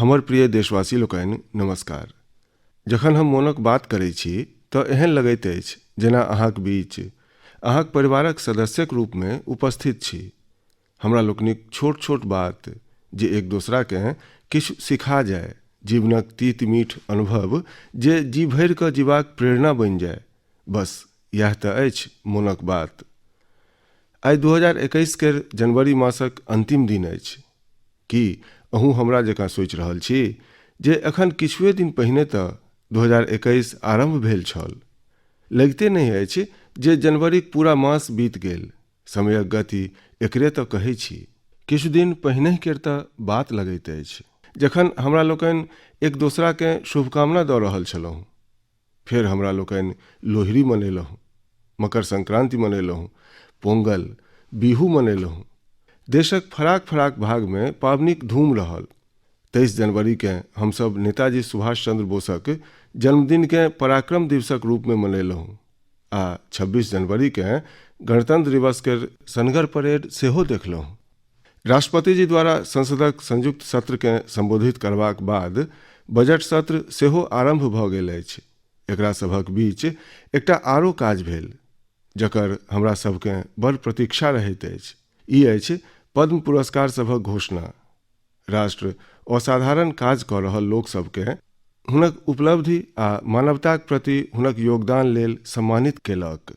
हमर प्रिय देशवासी लोकनि नमस्कार। जखन हम मोनक बात करैत छी तऽ एहन लगैत अछि जेना अहाँक बीच अहाँक परिवारक सदस्यक रूपमे उपस्थित छी। हमरा लोकनिक छोट-छोट बात जे एक दोसराकेँ किछु सिखा जाय, जीवनक तीत-मीठ अनुभव जे जी भरि कऽ जीबाक प्रेरणा बनि जाय, बस इएह तऽ अछि मोनक बात। आइ 2021 केर जनवरी मासक अंतिम दिन अछि। की अहूँ हमरा जकाँ सोचि रहल छी जे एखन किछुए दिन पहिने तऽ 2021 आरम्भ भेल छल। लगिते नहि अछि जे जनवरीक पूरा मास बीत गेल। समयक गति एकरे तऽ कहै छी। किछु दिन पहिनहि केर तऽ बात लगैत अछि जखन हमरा लोकनि एक दोसराकेँ शुभकामना दऽ रहल छलहुँ। फेर हमरा लोकनि लोहड़ी मनेलहुँ, मकर संक्रांति मनेलहुँ, पोंगल, बिहू मनेलहुँ। देशक फराक-फराक भागमे पाबनिक धूम रहल। 23 जनवरीकेँ हमसभ नेताजी सुभाष चंद्र बोसक जन्मदिनकेँ पराक्रम दिवसक रूपमे मनेलहुँ आ 26 जनवरीकेँ गणतंत्र दिवस केर सनगर परेड सेहो देखलहुँ। राष्ट्रपतिजी द्वारा संसदक संयुक्त सत्रकेँ सम्बोधित करबाक बाद बजट सत्र सेहो आरम्भ भऽ गेल अछि। एकरा सभक बीच एकटा आरो काज भेल जकर हमरा सभकेँ बड़ प्रतीक्षा रहैत अछि। ई अछि पद्म पुरस्कार सभक घोषणा। राष्ट्र असाधारण काज कऽ रहल लोक सभकेँ हुनक उपलब्धि आ मानवताक प्रति हुनक योगदान लेल सम्मानित केलक।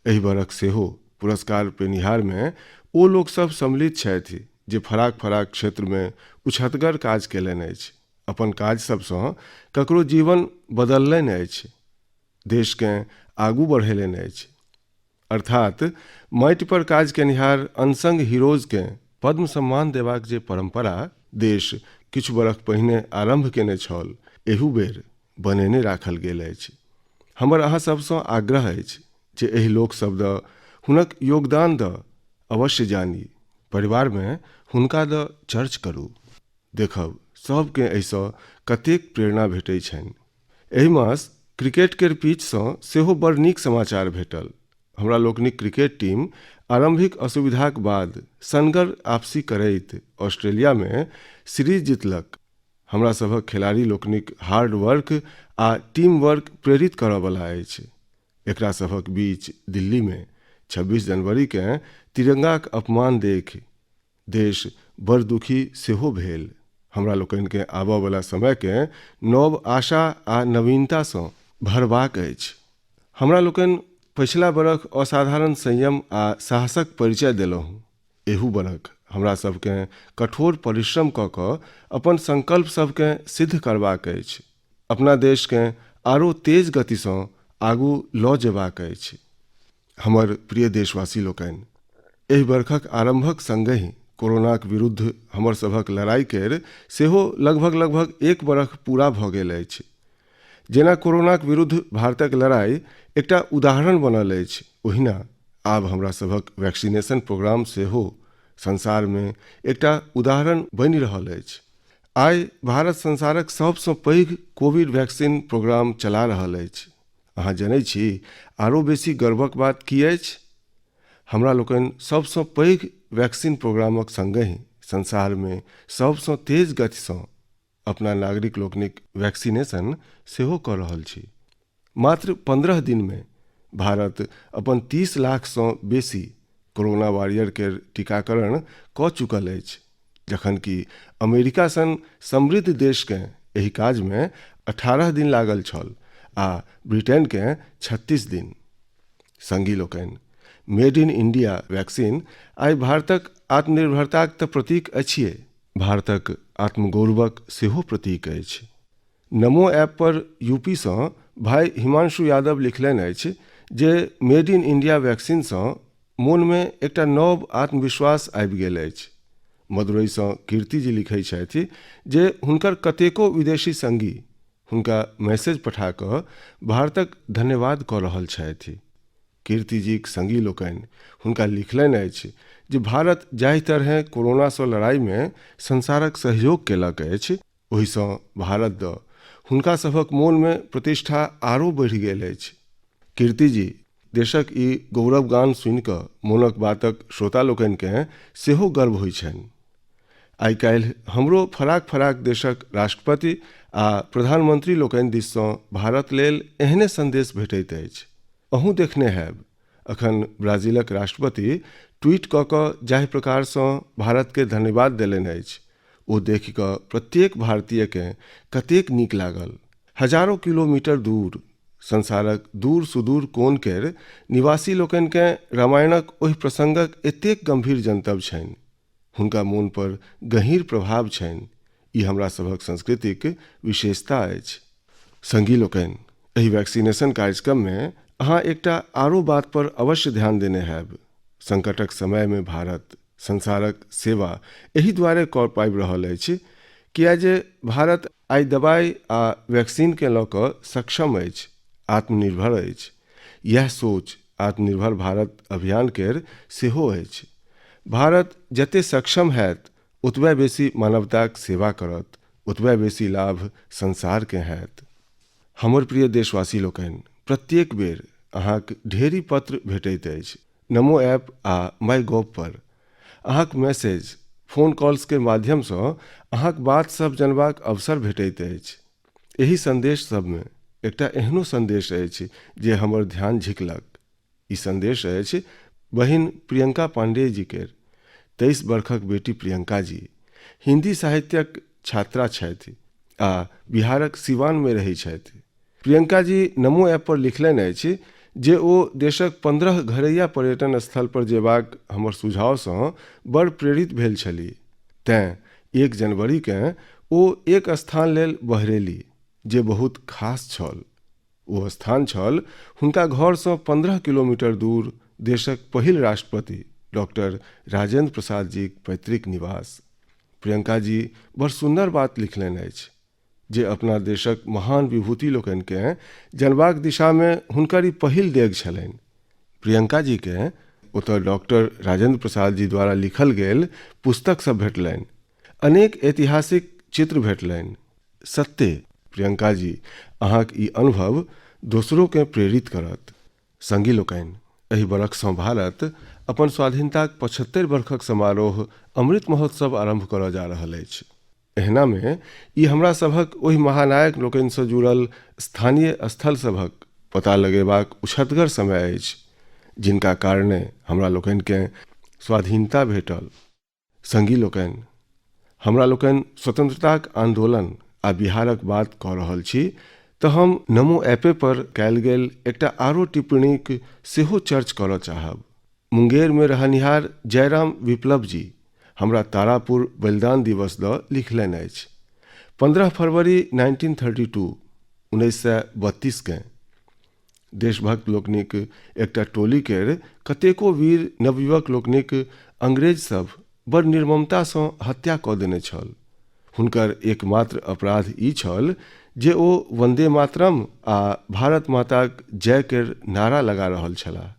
एहि बरख सेहो पुरस्कार पेनिहारमे ओ लोक सभ सम्मिलित छथि जे फराक-फराक क्षेत्रमे उछतगर काज केलनि अछि, अपन काज सभसँ ककरो जीवन बदललनि अछि, देशकेँ आगू बढ़ेलनि अछि। अर्थात माटि पर काज केनिहार अनसंग हीरोजकेँ पद्म सम्मान देबाक जे परंपरा देश किछु बरख पहिने आरंभ केने छल, एहू बेर बनेने राखल गेल अछि। हमर अहाँ सभसँ आग्रह अछि जे एहि लोक सभ दऽ हुनक योगदान दऽ अवश्य जानी, परिवारमे हुनका दऽ चर्च करू। देखब सभकेँ एहिसँ कतेक प्रेरणा भेटै छनि। एहि मास क्रिकेट केर पिचसँ सेहो बड़ नीक समाचार भेटल। हमरा लोकनिक क्रिकेट टीम आरंभिक असुविधाक बाद सनगर आपसी करैत ऑस्ट्रेलियामे सीरीज जीतलक। हमरा सभक खेलाड़ी लोकनिक हार्ड वर्क आ टीम वर्क प्रेरित करऽ बला अछि। एकरा सभक बीच दिल्लीमे 26 जनवरीकेँ तिरंगाक अपमान देखि देश बड़ दुखी सेहो भेल। हमरा लोकनिकेँ आबऽ बला समयकेँ नव आशा आ नवीनतासँ भरबाक अछि। हमरा लोकनि पछिला बरख असाधारण संयम आ साहसक परिचय देलहुँ। एहू बरख हमरा सभकेँ कठोर परिश्रम कऽ कऽ अपन संकल्प सभकेँ सिद्ध करबाक अछि। अपना देशकेँ आरो तेज गतिसँ आगू लऽ जेबाक अछि। हमर प्रिय देशवासी लोकनि, एहि बरखक आरम्भक संगहि कोरोनाक विरुद्ध हमर सभक लड़ाई केर सेहो लगभग-लगभग एक बरख पूरा भऽ गेल अछि। जेना कोरोनाक विरुद्ध भारतक लड़ाई एकटा उदाहरण बनल अछि, ओहिना आब हमरा सभक वैक्सीनेशन प्रोग्राम सेहो संसारमे एकटा उदाहरण बनि रहल अछि। आइ भारत संसारक सभसँ पैघ कोविड वैक्सीन प्रोग्राम चला रहल अछि। अहाँ जनैत छी आरो बेसी गर्वक बात की अछि? हमरा लोकनि सभसँ पैघ वैक्सीन प्रोग्रामक संगहि संसारमे सभसँ तेज गतिसँ अपना नागरिक लोकनिक वैक्सीनेशन सेहो कऽ रहल छी। मात्र 15 दिनमे भारत अपन 30 लाखसँ बेसी कोरोना वॉरियर केर टीकाकरण कऽ चुकल अछि, जखन कि अमेरिका सन समृद्ध देशकेँ एहि काजमे 18 दिन लागल छल आ ब्रिटेनकेँ 36 दिन। संगी लोकनि, मेड इन इंडिया वैक्सीन आइ भारतक आत्मनिर्भरताक तऽ प्रतीक अछिए, भारतक आत्मगौरवक सेहो प्रतीक अछि। नमो ऐप पर यूपी सँ भाई हिमांशु यादव लिखलनि अछि जे मेड इन इंडिया वैक्सीन सँ मोन मे एकटा नव आत्मविश्वास आबि गेल अछि। मदुरई सँ कीर्ति जी लिखैत छथि जे हुनकर कतेको विदेशी संगी हुनका मैसेज पठा कऽ भारतक धन्यवाद कऽ रहल छथि। कीर्तिजीक संगी लोकनि हुनका लिखलनि अछि जे भारत जाहि तरहें कोरोनासँ लड़ाईमे संसारक सहयोग केलक अछि, ओहिसँ भारत दऽ हुनका सभक मोनमे प्रतिष्ठा आरो बढ़ि गेल अछि। कीर्तिजी देशक ई गौरवगान सुनि कऽ मोनक बातक श्रोता लोकनिकेँ सेहो गर्व होइत छनि। आइ काल्हि हमरो फराक फराक देशक राष्ट्रपति आ प्रधानमंत्री लोकनि दिससँ भारत लेल एहने संदेश भेटैत अछि। अहूँ देखने हैब, अखन ब्राजीलक राष्ट्रपति ट्वीट कऽ कऽ जाहि प्रकारसँ भारतकेँ धन्यवाद देलनि अछि, ओ देखि कऽ प्रत्येक भारतीयकेँ कतेक नीक लागल। हजारो किलोमीटर दूर, संसारक दूर-सुदूर कोन केर निवासी लोकनिकेँ रामायणक ओहि प्रसंगक एतेक गंभीर जनतब छनि, हुनका मोन पर गहींर प्रभाव छनि, ई हमरा सभक संस्कृतिक विशेषता अछि। संगी लोकनि, एहि वैक्सीनेशन कार्यक्रममे अहाँ एकटा आरो बात पर अवश्य ध्यान देने हैब। संकटक समयमे भारत संसारक सेवा एहि दुआरे कऽ पाबि रहल अछि किएक जे भारत आइ दवाइ आ वैक्सीनकेँ लऽ कऽ सक्षम अछि, आत्मनिर्भर अछि। इएह सोच आत्मनिर्भर भारत अभियान केर सेहो अछि। भारत जते सक्षम हैत ओतबे बेसी मानवताक सेवा करत, ओतबे बेसी लाभ संसारकेँ हैत। हमर प्रिय देशवासी लोकनि, प्रत्येक बेर अहाँक ढेरी पत्र भेटैत अछि, नमो ऐप आ माई गॉव पर। अहाँक मैसेज, फोन कॉल्स के माध्यमसँ अहाँक बात सभ जनबाक अवसर भेटैत अछि। एहि संदेश सभमे एकटा एहनो संदेश अछि जे हमर ध्यान झिकलक। ई संदेश अछि बहिन प्रियंका पांडेय जी केर। 23 बरखक बेटी प्रियंका जी हिंदी साहित्यक छात्रा छथि आ बिहारक सिवान मे रहैत छथि। प्रियंका जी नमो ऐप पर लिखलनि अछि जे ओ देशक 15 घरैया पर्यटन स्थल पर जेबाक हमर सुझाव सँ बड़ प्रेरित भेल छलीह। तेँ 1 जनवरी केँ ओ एक स्थान लेल बहरेली जे बहुत खास छल। ओ स्थान छल हुनका घरसँ 15 किलोमीटर दूर देशक पहिल राष्ट्रपति डॉक्टर राजेंद्र प्रसाद जीक पैतृक निवास। प्रियंका जी बड़ सुन्नर बात लिखलनि अछि जे अपना देशक महान विभूति लोकनिकेँ जनबाक दिशामे हुनकर ई पहिल डेग छलनि। प्रियंका जीकेँ ओतय डॉक्टर राजेंद्र प्रसाद जी द्वारा लिखल गेल पुस्तक सभ भेटलनि। अनेक ऐतिहासिक चित्र भेटलनि। सत्ते प्रियंका जी अहाँक ई अनुभव दोसरोकेँ प्रेरित करत। संगी लोकनि, एहि बरखसँ भारत अपन स्वाधीनताक 75 बरखक समारोह अमृत महोत्सव आरम्भ करय जा रहल अछि। एहनामे ई हमरा सभक ओहि महानायक लोकनिसँ जुड़ल स्थानीय स्थल सभक पता लगेबाक उछतगर समय अछि जिनका कारणे हमरा लोकनिकेँ स्वाधीनता भेटल। संगी लोकनि, हमरा लोकनि स्वतंत्रताक आन्दोलन आ बिहारक बात कऽ रहल छी तऽ हम नमो ऐपे पर कयल गेल एकटा आरो टिप्पणीक सेहो चर्च करय चाहब। मुंगेरमे रहनिहार जयराम विप्लव जी हमरा तारापुर बलिदान दिवस दऽ लिखलनि अछि। 15 फरवरी 1932, 1932 केँ देशभक्त लोकनिक एकटा टोली केर कतेको वीर नवयुवक लोकनिक अंग्रेज सभ बड़ निर्ममतासँ हत्या कऽ देने छल। हुनकर एकमात्र अपराध ई छल जे ओ वन्दे मातरम आ भारत माताक जय केर नारा लगा रहल छलाह।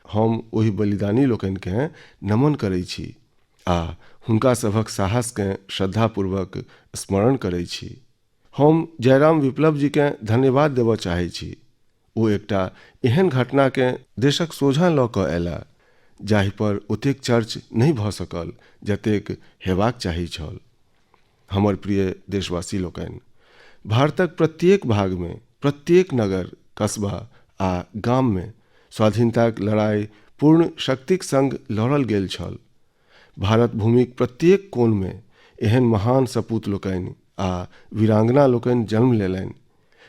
हम ओहि बलिदानी लोकनिकेँ नमन करैत छी आ हुनका सभक साहसकेँ श्रद्धापूर्वक स्मरण करैत छी। हम जयराम विप्लव जीकेँ धन्यवाद देबय चाहैत छी। ओ एकटा एहन घटनाकेँ देशक सोझाँ लऽ कऽ अयलाह जाहि पर ओतेक चर्च नहि भऽ सकल जतेक हेबाक चाही छल। हमर प्रिय देशवासी लोकनि, भारतक प्रत्येक भागमे, प्रत्येक नगर, कस्बा आ गाममे स्वाधीनताक लड़ाई पूर्ण शक्तिक संग लड़ल गेल छल। भारत भूमिक प्रत्येक कोणमे एहन महान सपूत लोकनि आ वीरांगना लोकनि जन्म लेलनि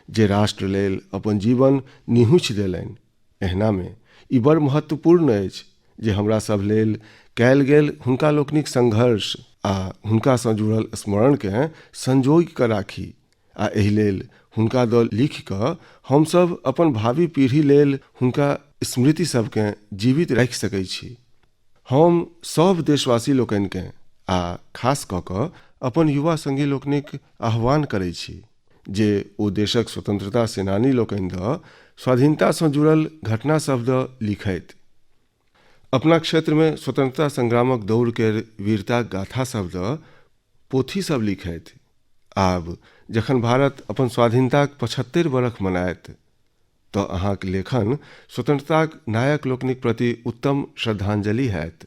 जे राष्ट्र लेल अपन जीवन निहुँछि देलनि। एहनामे ई बड़ महत्वपूर्ण अछि जे हमरा सभ लेल कयल गेल हुनका लोकनिक संघर्ष आ हुनकासँ जुड़ल स्मरणकेँ संजोगि कऽ राखी आ एहि लेल हुनका दऽ लिखि कऽ हमसभ अपन भावी पीढ़ी लेल हुनका स्मृति सभकेँ जीवित राखि सकैत छी। हम सभ देशवासी लोकनिकेँ आ खास कऽ कऽ अपन युवा संगी लोकनिक आह्वान करैत छी जे ओ देशक स्वतंत्रता सेनानी लोकनि दऽ स्वाधीनतासँ जुड़ल घटना सभ दऽ लिखथि। अपना क्षेत्रमे स्वतंत्रता संग्रामक दौर केर वीरताक गाथा सभ दऽ पोथी सभ लिखथि। आब जखन भारत अपन स्वाधीनताक 75 बरख मनायत तऽ अहाँक लेखन स्वतंत्रताक नायक लोकनिक प्रति उत्तम श्रद्धांजलि हैत।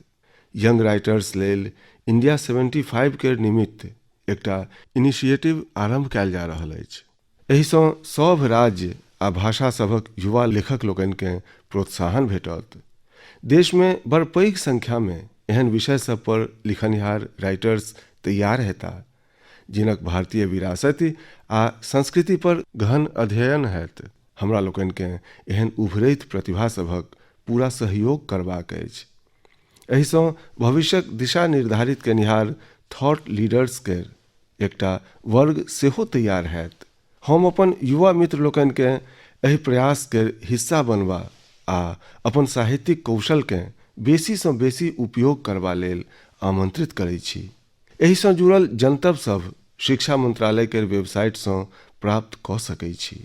यंग राइटर्स लेल इंडिया 75 केर निमित्त एकटा इनिशिएटिव आरम्भ कयल जा रहल अछि। एहिसँ सभ राज्य आ भाषा सभक युवा लेखक लोकनिकेँ प्रोत्साहन भेटत। देशमे बड़ पैघ संख्यामे एहन विषय सभ पर लिखनिहार राइटर्स तैयार हेताह जिनक भारतीय विरासति आ संस्कृति पर गहन अध्ययन हैत। हमरा लोकनिकेँ एहन उभरैत प्रतिभा सभक पूरा सहयोग करबाक अछि। एहिसँ भविष्यक दिशा निर्धारित केनिहार थॉट लीडर्स केर एकटा वर्ग सेहो तैयार हैत। हम अपन युवा मित्र लोकनिकेँ एहि प्रयास केर हिस्सा बनबा आ अपन साहित्यिक कौशलकेँ बेसीसँ बेसी उपयोग करबा लेल आमंत्रित करैत छी। एहिसँ जुड़ल जनतब सभ शिक्षा मंत्रालय केर वेबसाइटसँ प्राप्त कऽ सकैत छी।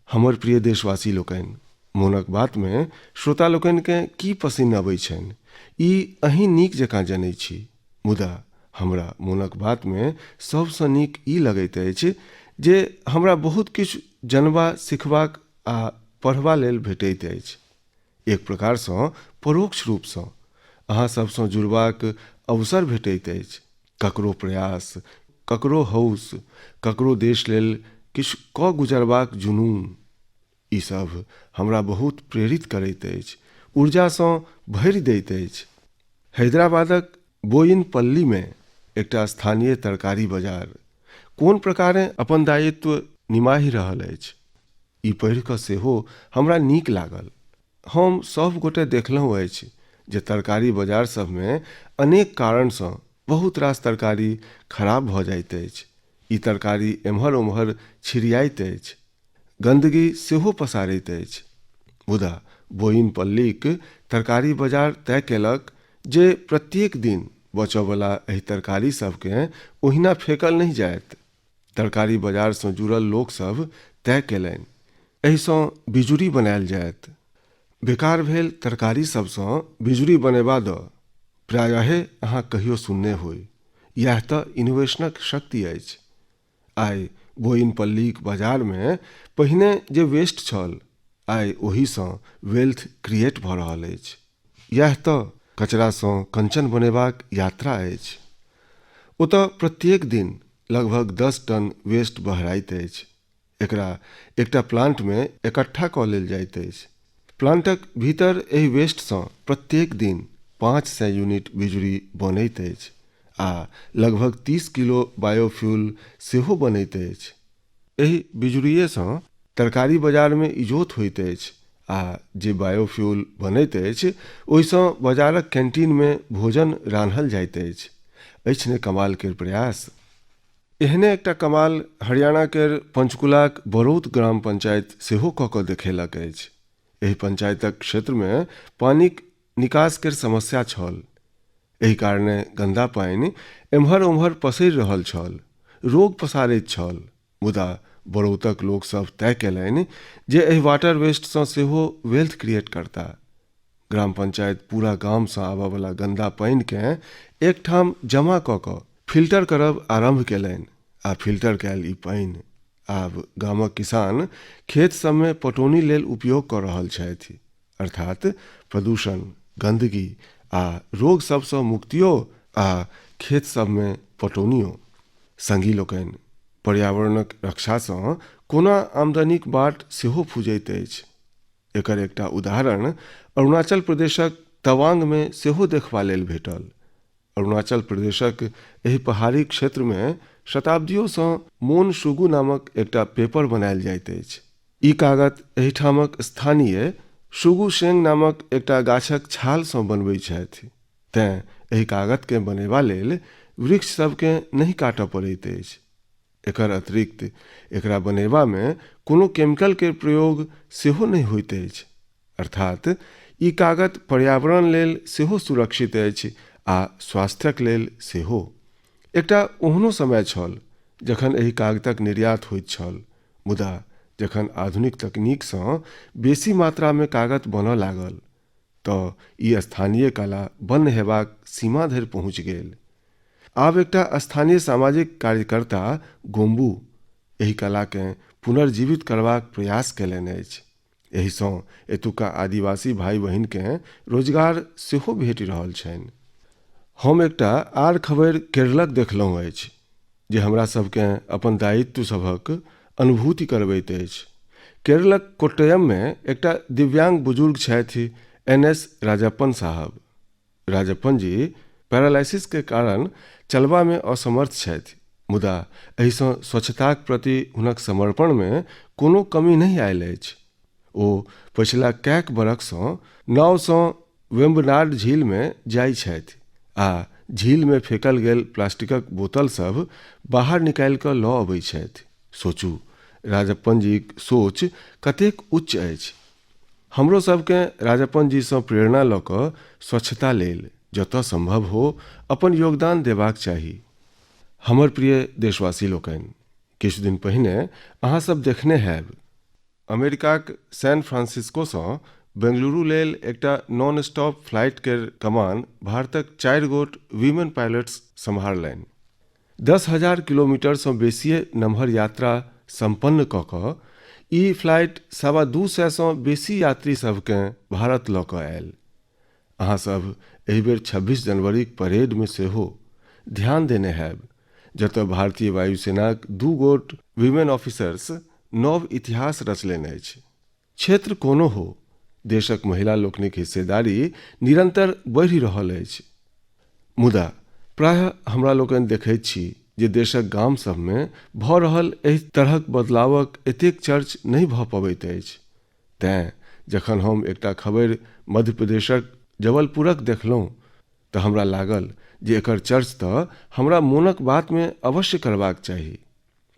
हमर प्रिय देशवासी लोकनि, मोनक बातमे श्रोता लोकनिकेँ की पसिन्न अबैत छनि, ई अहीं नीक जकाँ जनैत छी। मुदा हमरा मोनक बातमे सभसँ नीक ई लगैत अछि जे हमरा बहुत किछु जनबा, सिखबाक आ पढ़बा लेल भेटैत अछि। एक प्रकारसँ परोक्ष रूपसँ अहाँ सभसँ जुड़बाक अवसर भेटैत अछि। ककरो प्रयास, ककरो हौस, ककरो देश लेल किछु कऽ गुजरबाक जुनून, ई सभ हमरा बहुत प्रेरित करैत अछि, ऊर्जासँ भरि दैत अछि। हैदराबादक बोयिनपल्लीमे एकटा स्थानीय तरकारी बाजार कोन प्रकारेँ अपन दायित्व निमाहि रहल अछि, ई पढ़ि कऽ सेहो हमरा नीक लागल। हम सभ गोटे देखलहुँ अछि जे तरकारी बाजार सभमे अनेक कारणसँ बहुत रास तरकारी खराब भऽ जाइत अछि। ई तरकारी एम्हर-ओम्हर छिड़ियाइत अछि। गन्दगी सेहो पसारैत अछि। मुदा बोइनपल्लीक तरकारी बाजार तय केलक जे प्रत्येक दिन बचऽवला एहि तरकारी सभकेँ ओहिना फेकल नहि जायत। तरकारी बाजारसँ जुड़ल लोक सभ तय केलनि, एहिसँ बिजुरी बनायल जायत। बेकार भेल तरकारी सभसँ बिजुरी बनेबा दऽ प्रायः अहाँ कहियो सुनने होइ। इएह तऽ इनोवेशनक शक्ति अछि। आइ बोइनपल्लीक बाजारमे पहिने जे वेस्ट छल, आइ ओहीसँ वेल्थ क्रिएट भऽ रहल अछि। इएह तऽ कचरासँ कंचन बनेबाक यात्रा अछि। ओतऽ प्रत्येक दिन लगभग 10 टन वेस्ट बहराइत अछि। एकरा एकटा प्लांटमे एकट्ठा कऽ लेल जाइत अछि। प्लांटक भीतर एहि वेस्टसँ प्रत्येक दिन 500 यूनिट बिजुरी बनैत अछि आ लगभग 30 किलो बायोफ्यूल सेहो बनैत अछि। एहि बिजुरीएसँ तरकारी बाजारमे इजोत होइत अछि आ जे बायोफ्यूल बनैत अछि ओहिसँ बाजारक कैंटीनमे भोजन रान्हल जाइत अछि। अछि ने कमाल केर प्रयास? एहने एकटा कमाल हरियाणा केर पंचकुलाक बरौत ग्राम पंचायत सेहो कऽ कऽ देखेलक अछि। एहि पंचायतक क्षेत्रमे पानिक निकास केर समस्या छल। एहि कारणे गंदा पानि एम्हर-ओम्हर पसरि रहल छल, रोग पसारैत छल। मुदा बरौतक लोक सभ तय केलनि जे एहि वाटर वेस्टसँ सेहो वेल्थ क्रिएट करता। ग्राम पंचायत पूरा गामसँ आबयवला गन्दा पानिकेँ एकठाम जमा कऽ कऽ फिल्टर करब आरम्भ केलनि आ फिल्टर कयल ई पानि आब गामक किसान खेत सभमे पटौनी लेल उपयोग कऽ रहल छथि। अर्थात प्रदूषण, गन्दगी आ रोग सभसँ मुक्तियो आ खेत सभमे पटौनियो। संगी लोकनि, पर्यावरणक रक्षासँ कोना आमदनीक बाट सेहो फुजैत अछि। एकर एकटा उदाहरण अरुणाचल प्रदेशक तवांगमे सेहो देखबा लेल भेटल। अरुणाचल प्रदेशक एहि पहाड़ी क्षेत्रमे शताब्दियोसँ मोन शुगु नामक एकटा पेपर बनायल जाइत अछि। ई कागत एहिठामक स्थानीय शुगु शेंग नामक एकटा गाछक छालसँ बनबैत छथि। तेँ एहि कागतकेँ बनेबा लेल वृक्ष सभकेँ नहि काटय पड़ैत अछि। एकर अतिरिक्त एकरा बनेबामे कोनो केमिकल केर प्रयोग सेहो नहि होइत अछि। अर्थात ई कागत पर्यावरण लेल सेहो सुरक्षित अछि आ स्वास्थ्यक लेल सेहो। एकटा ओहनो समय छल जखन एहि कागतक निर्यात होइत छल, मुदा जखन आधुनिक तकनीकसँ बेसी मात्रामे कागत बनय लागल तऽ ई स्थानीय कला बन्न हेबाक सीमा धरि पहुँचि गेल। आब एकटा स्थानीय सामाजिक कार्यकर्ता गोम्बू एहि कलाकेँ पुनर्जीवित करबाक प्रयास कयलनि अछि। एहिसँ एतुका आदिवासी भाइ-बहिनकेँ रोजगार सेहो भेटि रहल छनि। हम एकटा आर खबरि केरलक देखलहुँ अछि जे हमरा सभकेँ अपन दायित्व सभक अनुभूति करबैत अछि। केरलक कोट्टयममे एकटा दिव्यांग बुजुर्ग छथि एन एस राजप्पन साहब। राजप्पन जी पैरालाइसिस के कारण चलबामे असमर्थ छथि, मुदा एहिसँ स्वच्छताक प्रति हुनक समर्पणमे कोनो कमी नहि आयल अछि। ओ पछिला कैक बरखसँ नावसँ वेम्बनाड झीलमे जाइ छथि आ झीलमे फेकल गेल प्लास्टिकक बोतल सभ बाहर निकालि कऽ लऽ अबै छथि। सोचू, राजप्पन जीक सोच कतेक उच्च अछि। हमरो सभकेँ राजप्पन जीसँ प्रेरणा लऽ कऽ स्वच्छता लेल जतऽ सम्भव हो अपन योगदान देबाक चाही। हमर प्रिय देशवासी लोकनि, किछु दिन पहिने अहाँ सभ देखने हएब, अमेरिकाक सैन फ्रांसिस्कोसँ बेंगलुरु लेल एकटा नॉन स्टॉप फ्लाइट केर कमान भारतक चारि गोट वीमेन पायलट्स सम्हारलनि। 10,000 किलोमीटरसँ बेसिए नमहर यात्रा सम्पन्न कऽ कऽ ई फ्लाइट 225 सँ बेसी यात्री सभकेँ भारत लऽ कऽ आयल। अहाँ सभ एहि बेर 26 जनवरीक परेडमे सेहो ध्यान देने हएब, जतय भारतीय वायुसेनाक दू गोट वीमेन ऑफिसर्स नव इतिहास रचलनि अछि। क्षेत्र कोनो हो, देशक महिला लोकनिक हिस्सेदारी निरंतर बढ़ि रहल अछि। मुदा प्रायः हमरा लोकनि देखैत छी जे देशक गाम सभमे भऽ रहल एहि तरहक बदलावक एतेक चर्च नहि भऽ पबैत अछि। तेँ जखन हम एकटा खबरि मध्य प्रदेशक जबलपुरक देखलहुँ तऽ हमरा लागल जे एकर चर्च तऽ हमरा मोनक बातमे अवश्य करबाक चाही।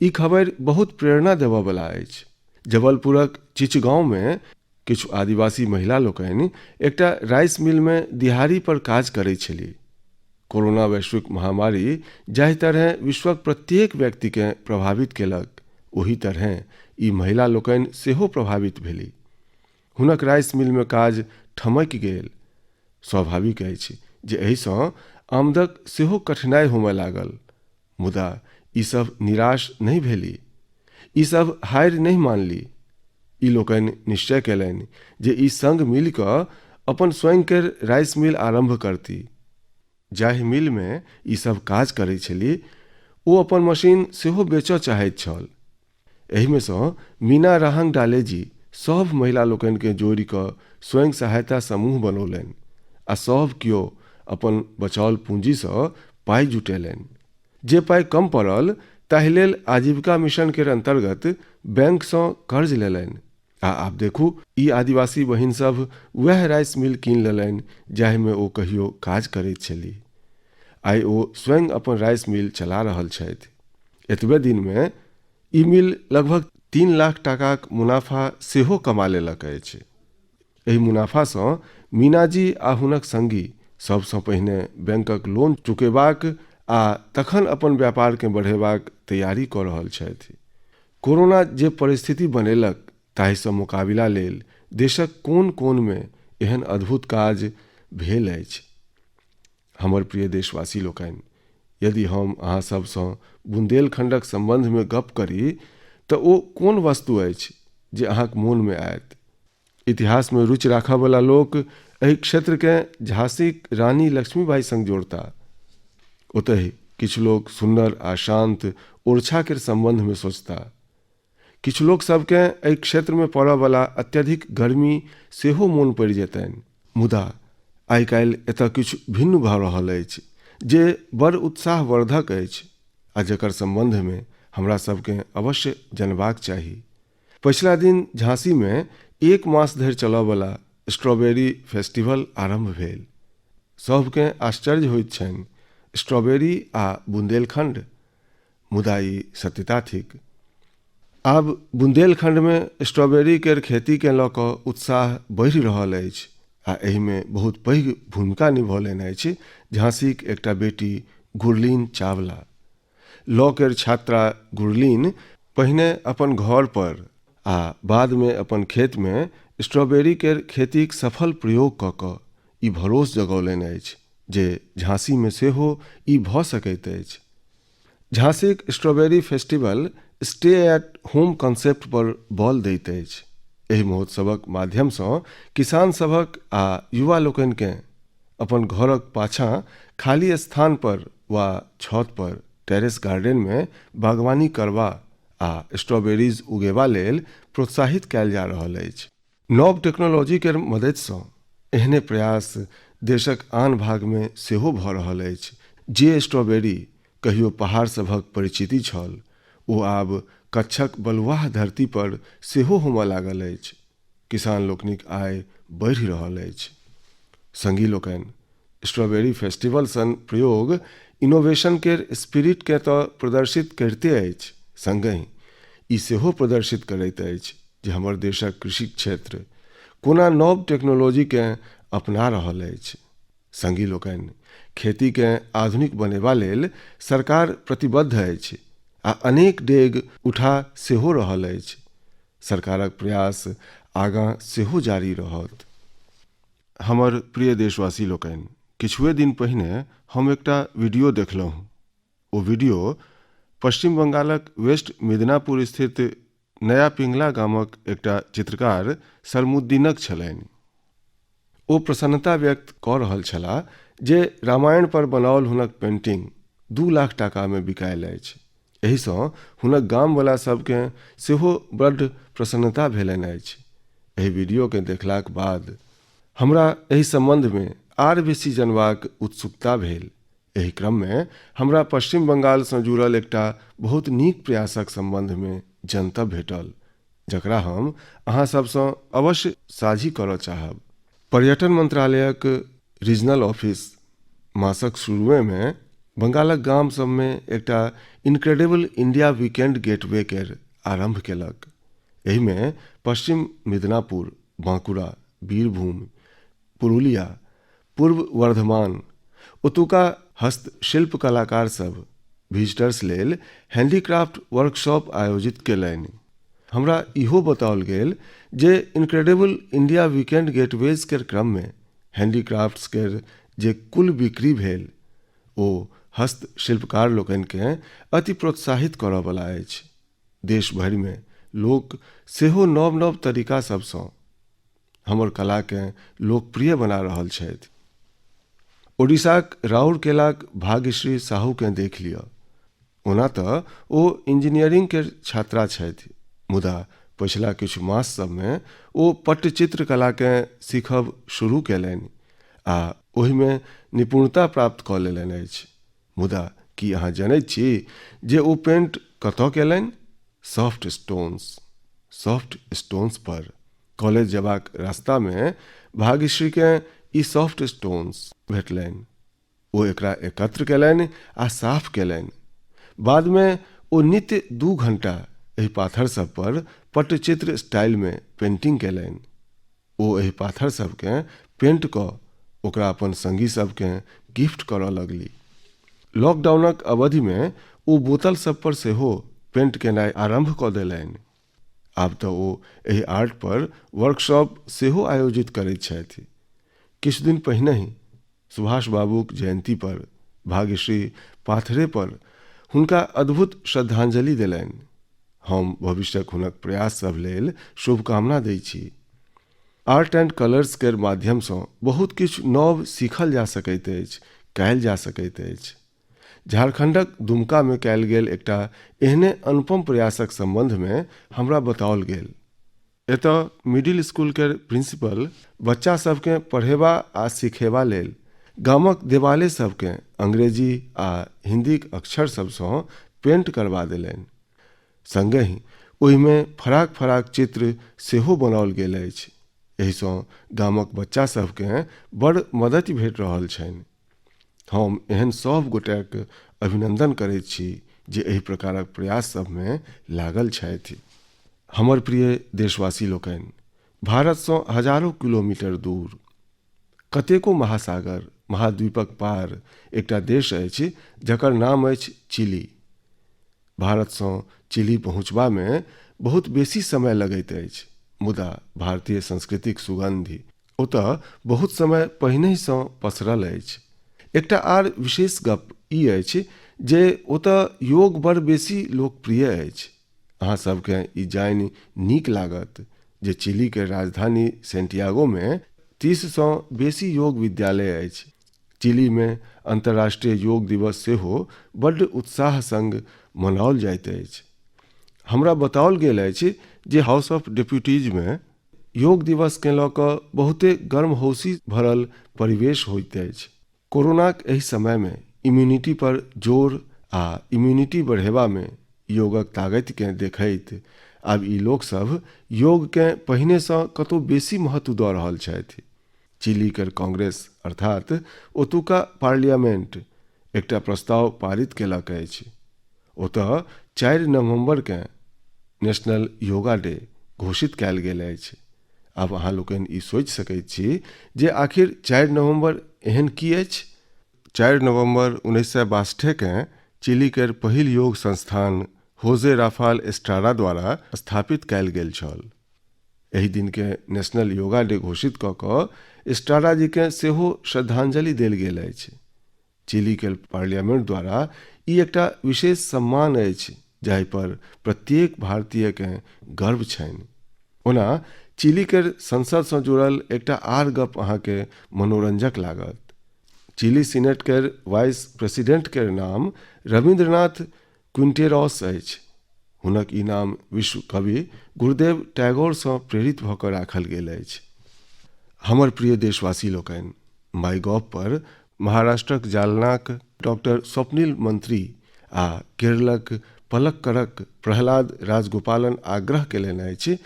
ई खबरि बहुत प्रेरणा देबयवला अछि। जबलपुरक चिचगांवमे किछु आदिवासी महिला लोकनि एकटा राइस मिलमे दिहाड़ी पर काज करैत छलीह। कोरोना वैश्विक महामारी जाहि तरहें विश्वक प्रत्येक व्यक्तिकेँ प्रभावित केलक, ओही तरहें ई महिला लोकनि सेहो प्रभावित भेलीह। हुनक राइस मिलमे काज ठमकि गेल। स्वाभाविक अछि जे एहिसँ आमदक सेहो कठिनाइ होमय लागल। मुदा ई सभ निराश नहि भेली। ई सभ हारि नहि मानली। ई लोकनि निश्चय कयलनि जे ई संग मिलि कऽ अपन स्वयं केर राइस मिल आरम्भ करती। जाहि मिलमे ई सभ काज करैत छली ओ अपन मशीन सेहो बेचऽ चाहैत छल। एहिमे सँ मीना राहंग डालेजी सभ महिला लोकनिकेँ जोड़ि कऽ स्वयं सहायता समूह बनौलनि आ सभ कियो अपन बचाओल पूँजीसँ पाइ जुटेलनि। जे पाइ कम पड़ल ताहि लेल आजीविका मिशन केर अन्तर्गत बैंकसँ कर्ज लेलनि आ आब देखू ई आदिवासी बहिन सभ वएह राइस मिल कीन लेलनि जाहिमे ओ कहियो काज करैत छलीह। आइ ओ स्वयं अपन राइस मिल चला रहल छथि। एतबे दिनमे ई मिल लगभग 3 लाख टाकाक मुनाफा सेहो कमा लेलक अछि। एहि मुनाफासँ मीनाजी आ हुनक संगी सभसँ पहिने बैंकक लोन चुकेबाक आ तखन अपन व्यापारकेँ बढ़ेबाक तैयारी कऽ रहल छथि। कोरोना जे परिस्थिति बनेलक ताहिसँ मोकाबिला लेल देशक कोन-कोनमे एहन अद्भुत काज भेल अछि। हमर प्रिय देशवासी लोकनि, यदि हम अहाँ सभसँ बुंदेलखंडक सम्बन्धमे गप्प करी तऽ ओ कोन वस्तु अछि जे अहाँक मोनमे आयत? इतिहासमे रुचि राखयवला लोक एहि क्षेत्रकेँ झाँसीक रानी लक्ष्मीबाई सङ्ग जोड़ताह। ओतहि किछु लोक सुन्नर आ शान्त ओरछा केर सम्बन्धमे सोचताह। किछु लोक सभकेँ एहि क्षेत्रमे पड़यवला अत्यधिक गर्मी सेहो मोन पड़ि जेतनि। मुदा आइ-काल्हि एतय किछु भिन्न भऽ रहल अछि जे बड़ उत्साहवर्धक अछि आ जकर सम्बन्धमे हमरा सभकेँ अवश्य जनबाक चाही। पछिला दिन झाँसीमे एक मास धरि चलयवला स्ट्रॉबेरी फेस्टिवल आरम्भ भेल। सभकेँ आश्चर्य होइत छनि स्ट्रॉबेरी आ बुंदेलखंड? मुदा ई सत्यता थिक। आब बुंदेलखंडमे स्ट्रॉबेरी केर खेतीकेँ लऽ कऽ उत्साह बढ़ि रहल अछि आ एहिमे बहुत पैघ भूमिका निभौलनि अछि झाँसीक एकटा बेटी गुरलीन चावला। लॉ केर छात्रा गुरलीन पहिने अपन घर पर आ बादमे अपन खेतमे स्ट्रॉबेरी केर खेतीक सफल प्रयोग कऽ कऽ ई भरोस जगौलनि अछि जे झाँसीमे सेहो ई भऽ सकैत अछि। झाँसीक strawberry festival stay at home concept पर बल दैत अछि। एहि महोत्सवक माध्यमसँ किसान सभक आ युवा लोकनिकेँ अपन घरक पाछाँ खाली स्थान पर वा छत पर टेरेस गार्डन मे बागवानी करबा आ स्ट्रॉबेरीज उगेबा लेल प्रोत्साहित कयल जा रहल अछि। नव टेक्नोलॉजी केर मदतिसँ एहने प्रयास देशक आन भागमे सेहो भऽ रहल अछि। जे स्ट्रॉबेरी कहियो पहाड़ सभक परिचिति छल, ओ आब कच्छक बलुआह धरती पर सेहो होमय लागल अछि। किसान लोकनिक आय बढ़ि रहल अछि। संगी लोकनि, स्ट्रॉबेरी फेस्टिवल सन प्रयोग इनोवेशन केर स्पिरिट केँ तऽ प्रदर्शित करिते अछि, संगहि ई सेहो प्रदर्शित करैत अछि जे हमर देशक कृषि क्षेत्र कोना नव टेक्नोलॉजी केँ अपना रहल अछि। संगी लोकनि, खेती केँ आधुनिक बनेबा लेल सरकार प्रतिबद्ध अछि आ अनेक डेग उठा सेहो रहल अछि। सरकारक प्रयास आगाँ सेहो जारी रहत। हमर प्रिय देशवासी लोकनि, किछुए दिन पहिने हम एकटा वीडियो देखलहुँ। ओ वीडियो पश्चिम बंगालक वेस्ट मिदनापुर स्थित नया पिंगला गामक एकटा चित्रकार सरमुद्दीनक छलनि। ओ प्रसन्नता व्यक्त कऽ रहल छलाह जे रामायण पर बनाओल हुनक पेंटिंग 2 लाख टाकामे बिकायल अछि। एहिसँ हुनक गामवला सभकेँ सेहो बड्ड प्रसन्नता भेलनि अछि। एहि वीडियोकेँ देखलाक बाद हमरा एहि सम्बन्धमे आर बेसी जनबाक उत्सुकता भेल। एहि क्रममे हमरा पश्चिम बंगालसँ जुड़ल एकटा बहुत नीक प्रयासक सम्बन्धमे जनतब भेटल, जकरा हम अहाँ सभसँ अवश्य साझी करऽ चाहब। पर्यटन मंत्रालयक रीजनल ऑफिस मासक शुरुएमे बंगालक गाम सभमे एकटा इनक्रेडिबल इंडिया वीकेंड गेटवे केर आरम्भ केलक। एहिमे पश्चिम मिदनापुर, बांकुरा, बीरभूम, पुरुलिया, पूर्व वर्धमान ओतुका हस्तशिल्प कलाकार सभ विजिटर्स लेल हैंडीक्राफ्ट वर्कशॉप आयोजित केलनि। हमरा इहो बताओल गेल जे इनक्रेडिबल इंडिया वीकेंड गेटवेज केर क्रममे हैंडीक्राफ्ट्स केर जे कुल बिक्री भेल ओ हस्तशिल्पकार लोकनिकेँ अति प्रोत्साहित करऽ बला अछि। देश भरिमे लोक सेहो नव-नव तरीका सभसँ हमर कलाकेँ लोकप्रिय बना रहल छथि। ओडिशाक राउरकेलाक भाग्यश्री साहूकेँ देख लिअ। ओना तऽ ओ इंजीनियरिंग केर छात्रा छथि, मुदा पछिला किछु मास सभमे ओ पट्टचित्र कलाकेँ सीखब शुरू कयलनि आ ओहिमे निपुणता प्राप्त कऽ लेलनि अछि। मुदा की अहाँ जनैत छी जे ओ पेंट कतऽ कयलनि? सॉफ्ट स्टोन्स, सॉफ्ट स्टोन्स पर। कॉलेज जेबाक रास्तामे भाग्यश्रीकेँ ई सॉफ्ट स्टोन्स भेटलनि। ओ एकरा एकत्र कयलनि आ साफ कयलनि। बादमे ओ नित्य 2 घंटा एहि पाथर सभ पर पट्टचित्र स्टाइलमे पेंटिंग कयलनि। ओ एहि पाथर सभकेँ पेंट कऽ ओकरा अपन संगी सभकेँ गिफ्ट करऽ लगली। लॉकडाउनक अवधिमे ओ बोतल सभ पर सेहो पेंट केनाइ आरम्भ कऽ देलनि। आब तऽ ओ एहि आर्ट पर वर्कशॉप सेहो आयोजित करैत छथि। किछु दिन पहिनहि सुभाष बाबूक जयन्ती पर भाग्यश्री पाथरे पर हुनका अद्भुत श्रद्धांजलि देलनि। हम भविष्यक हुनक प्रयास सभ लेल शुभकामना दैत छी। आर्ट एंड कलर्स केर माध्यमसँ बहुत किछु नव सीखल जा सकैत अछि, कयल जा सकैत अछि। झारखंडक दुमकामे कयल गेल एकटा एहने अनुपम प्रयासक सम्बन्धमे हमरा बताओल गेल। एतय मिडिल स्कूल केर प्रिंसिपल बच्चा सभकेँ पढ़ेबा आ सिखेबा लेल गामक देबाले सभकेँ अंग्रेजी आ हिन्दीक अक्षर सभसँ पेंट करबा देलनि। संगहि ओहिमे फराक-फराक चित्र सेहो बनाओल गेल अछि। एहिसँ गामक बच्चा सभकेँ बड़ मदति भेटि रहल छनि। हम एहन सभ गोटेक अभिनन्दन करैत छी जे एहि प्रकारक प्रयास सभमे लागल छथि। हमर प्रिय देशवासी लोकनि, भारतसँ हजारो किलोमीटर दूर, कतेको महासागर, महाद्वीपक पार एकटा देश अछि जकर नाम अछि चिली। भारतसँ चिली पहुँचबामे बहुत बेसी समय लगैत अछि, मुदा भारतीय संस्कृतिक सुगन्धि ओतय बहुत समय पहिनहिसँ पसरल अछि। एकटा आर विशेष गप ई अछि जे ओतय योग बड़ बेसी लोकप्रिय अछि। अहाँ सभकेँ ई जानि नीक लागत जे चिलीक राजधानी सेंटियागोमे 30सँ बेसी योग विद्यालय अछि। चिलीमे अन्तर्राष्ट्रीय योग दिवस सेहो बड्ड उत्साह संग मनाओल जाइत अछि। हमरा बताओल गेल अछि जे हाउस ऑफ डिप्यूटीजमे योग दिवसकेँ लऽ कऽ बहुते गर्महौसी भरल परिवेश होइत अछि। कोरोनाक एहि समयमे इम्यूनिटी पर जोर आ इम्यूनिटी बढ़ेबामे योगक ताकतिकेँ देखैत आब ई लोकसभ योगकेँ पहिनेसँ कतौ बेसी महत्व दऽ रहल छथि। चिली केर कांग्रेस अर्थात ओतुका पार्लियामेंट एकटा प्रस्ताव पारित केलक अछि। ओतय 4 नवंबरकेँ नेशनल योगा डे घोषित कयल गेल अछि। आब अहाँ लोकनि ई सोचि सकैत छी जे आखिर 4 नवंबर एहन की अछि? 4 नवंबर 1962केँ चिली केर पहिल योग संस्थान होजे राफाल एस्ट्राडा द्वारा स्थापित कयल गेल छल। एहि दिनकेँ नेशनल योगा डे घोषित कऽ कऽ एस्ट्राडा जीकेँ सेहो श्रद्धांजलि देल गेल अछि। चिली केर पार्लियामेंट द्वारा ई एकटा विशेष सम्मान अछि जाहि पर प्रत्येक भारतीयकेँ गर्व छनि। ओना चिली केर संसदसँ जुड़ल एकटा आर गप अहाँकेँ मनोरंजक लागत। चिली सीनेट केर वाइस प्रेसिडेंट केर नाम रविन्द्रनाथ क्विंटेरॉस अछि। हुनक ई नाम विश्व कवि गुरुदेव टैगोरसँ प्रेरित भऽ कऽ राखल गेल अछि। हमर प्रिय देशवासी लोकनि, माई गॉव पर महाराष्ट्रक जालनाक डॉक्टर स्वप्निल मंत्री आ केरलक पलक्कड़क प्रहलाद राजगोपालन आग्रह केलनि अछि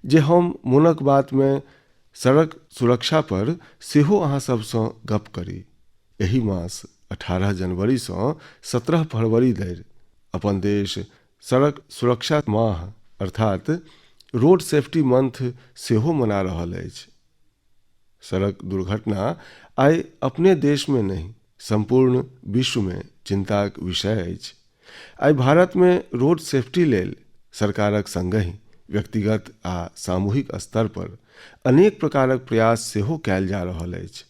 जे हम मोनक बातमे सड़क सुरक्षा पर सेहो अहाँ सभसँ गप करी। एहि मास 18 जनवरीसँ 17 फरवरी धरि अपन देश सड़क सुरक्षा माह अर्थात रोड सेफ्टी मंथ सेहो मना रहल अछि। सड़क दुर्घटना आइ अपने देशमे नहि, सम्पूर्ण विश्वमे चिन्ताक विषय अछि। आइ भारतमे रोड सेफ्टी लेल सरकारक संगहि व्यक्तिगत आ सामूहिक स्तर पर अनेक प्रकारक प्रयास सेहो कयल जा रहल अछि।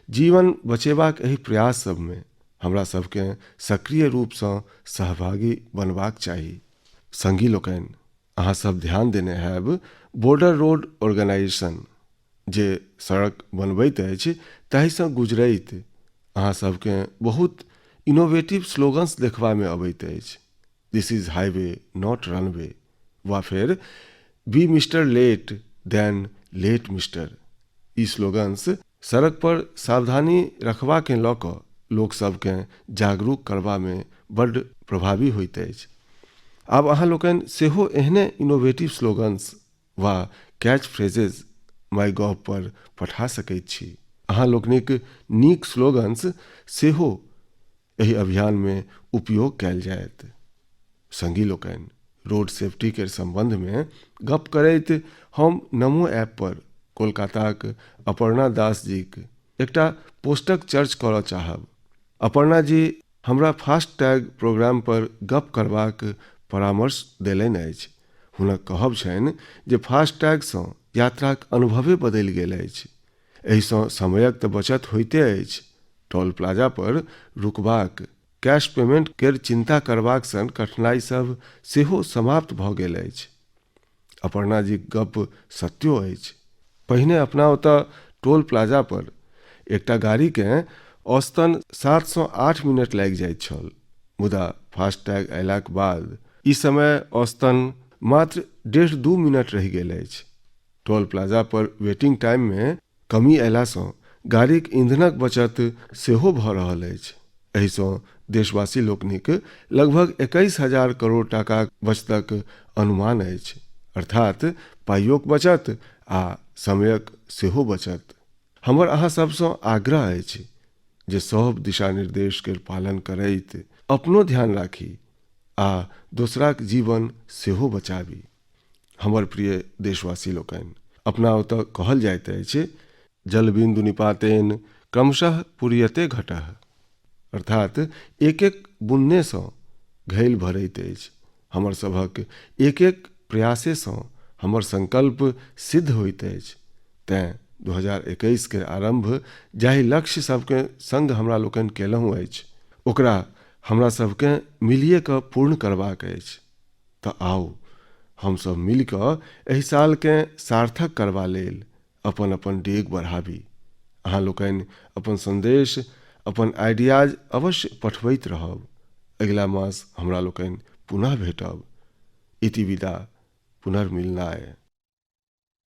जीवन बचेबाक एहि प्रयास सभमे हमरा सभकेँ सक्रिय रूपसँ सहभागी बनबाक चाही। संगी लोकनि, अहाँ सभ ध्यान देने हैब बॉर्डर रोड ऑर्गेनाइजेशन जे सड़क बनबैत अछि ताहिसँ गुजरैत अहाँ सभकेँ बहुत इनोवेटिव स्लोगन्स देखबामे अबैत अछि। This is highway not runway वा फेर be mister late than late mister. E slogans सड़क पर सावधानी रखबाकेँ लऽ कऽ लोक सभकेँ जागरूक करबामे बड्ड प्रभावी होइत अछि। आब अहाँ लोकनि सेहो एहने इनोवेटिव स्लोगन्स वा कैच फ्रेजेज माई गॉव पर पठा सकैत छी। अहाँ लोकनिक नीक स्लोगन्स सेहो एहि अभियानमे उपयोग कयल जायत। संगी लोकनि, रोड सेफ्टी केर संबंधमे गप करैत हम नमो ऐप पर कोलकाताक अपर्णा दास जीक एकटा पोस्टक चर्च करय चाहब। अपर्णा जी हमरा फास्ट टैग प्रोग्राम पर गप करबाक परामर्श देलनि अछि। हुनक कहब छनि जे फास्ट टैगसँ यात्राक अनुभवे बदलि गेल अछि। एहिसँ समयक तऽ बचत होइते अछि, टोल प्लाजा पर रुकबाक, कैश पेमेंट केर चिंता करबाक सन कठिनाई सभ सेहो समाप्त भऽ गेल अछि। अपर्णा जीक गप्प सत्यो अछि। पहिने अपना ओतय टोल प्लाजा पर एकटा गाड़ीकेँ औसतन 7सँ 8 मिनट लागि जाइत छल, मुदा फास्टैग अयलाक बाद ई समय औसतन मात्र डेढ़-दू मिनट रहि गेल अछि। टोल प्लाजा पर वेटिंग टाइममे कमी अयलासँ गाड़ीक ईंधनक बचत सेहो भऽ रहल अछि। एहिसँ देशवासी लोकनिक लगभग 21,000 करोड़ टाकाक बचतक अनुमान अछि। अर्थात पाइयोक बचत आ समयक सेहो बचत। हमर अहाँ सभसँ आग्रह अछि जे सभ दिशा निर्देश केर पालन करैत अपनो ध्यान राखी आ दोसराक जीवन सेहो बचाबी। हमर प्रिय देशवासी लोकनि, अपना ओतऽ कहल जाइत अछि जलबिन्दु निपातेन क्रमशः पूर्यते घटः, अर्थात एक एक बुन्नेसँ घैल भरैत अछि। हमर सभक एक एक प्रयासेसँ हमर संकल्प सिद्ध होइत अछि। तेँ 2021 के आरम्भ जाहि लक्ष्य सभके संग हमरा लोकनि केलहुँ अछि ओकरा हमरा सभकेँ मिलिए कऽ पूर्ण करबाक अछि। तऽ आउ हमसभ मिलि कऽ एहि सालकेँ सार्थक करबा लेल अपन अपन डेग बढ़ाबी। अहाँ लोकनि अपन सन्देश, अपन आइडियाज अवश्य पठबैत रहब। अगिला मास हमरा लोकनि पुनः भेटब। इति विदा, पुनर्मिलनाय।